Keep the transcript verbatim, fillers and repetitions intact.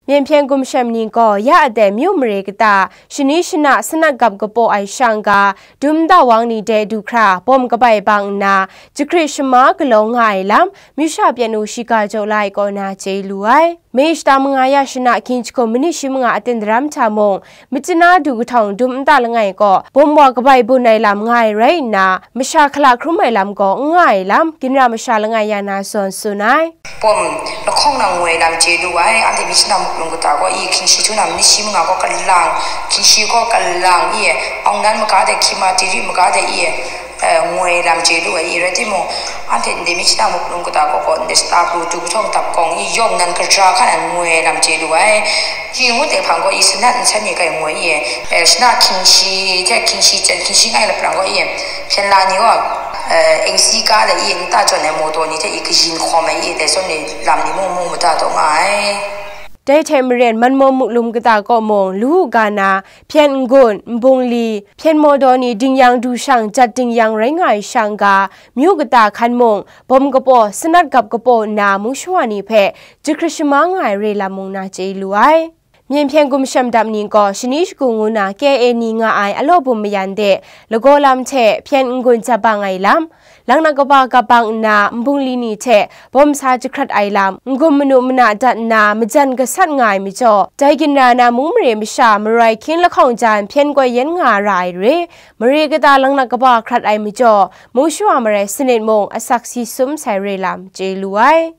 Myen hpyen gumshem ni gaw ya a dai myu mare kata, shani shana sanat gap kapaw ai shang ga, dum da wang ni de du hkra bawm kabai bang nna, jahkrit shama galaw nga ai lam, myu sha pyan u shiga jaw la ai kaw na chye lu ai. Mai shata manga ya shana hkying jahkum manit shi manga aten daram hta mung, machana du kahtawng dum nta langai gaw, bawm wa kabai bun ai lam nga ai rai nna, masha hkala hkrum ai lam gaw n nga ai lam, ginra masha langai ya na zawn tsun ai. Bawm lahkawng nang ngoi lam chye lu ai, anhte myi shana muklum kata gaw i hkying shi htu na manit shi manga gaw kalang, hkying shi gaw kalang i, awng nan maga de, hkying ma tiri maga de i, eh, ngoi lam chye lu ai i, rai timung, anhte ndai myi shana muklum kata gaw gaw ndai shata pru du kahtawng dap kawng i, yawng nan kaja hkan ngoi lam chye lu ai. Hkying ngut ai hpang gaw i, sanat nsan ni kai ngoi i, eh, shana hkying shi hte hkying shi chyen, hkying shi ngai laprang gaw i, hpyen la ni gaw, eh, engsi ka de i, nta jawn ai mawdaw ni hte i, kayin hkawm ai i, dai zawn ni lam ni mung mung mada taw nga ai. Dai hte maren, Manmaw muklum kata kaw mung, lu u ga na, hpyen n-gun, nbungli, hpyen mawdaw ni dingyang du shang jat dingyang rai nga ai shang ga, myu kata hkan mung, bawm kapaw, sanat gap kapaw nna mung shawa ni hpe jahkrit shama nga ai re lam mung na chye lu ai. Myen hpyen gumshem dap ni gaw shani shagu ngu na K A ni nga ai alaw bum mayan de lagaw lam hte hpyen n-gun jabang ai lam, Lang na kaba gap bang nna nbungli ni hte bawm sa jahkrat ai lam, n-gun manu mana dat nna majan gasat nga ai majaw, dai ginra na mung mare masha maroi hkying lahkawng jan hpyen koi yen nga ra ai re, mare kata lang na kaba hkrat ai majaw, mung shawa marai sanit mung asak si sum sai re lam chye lu ai.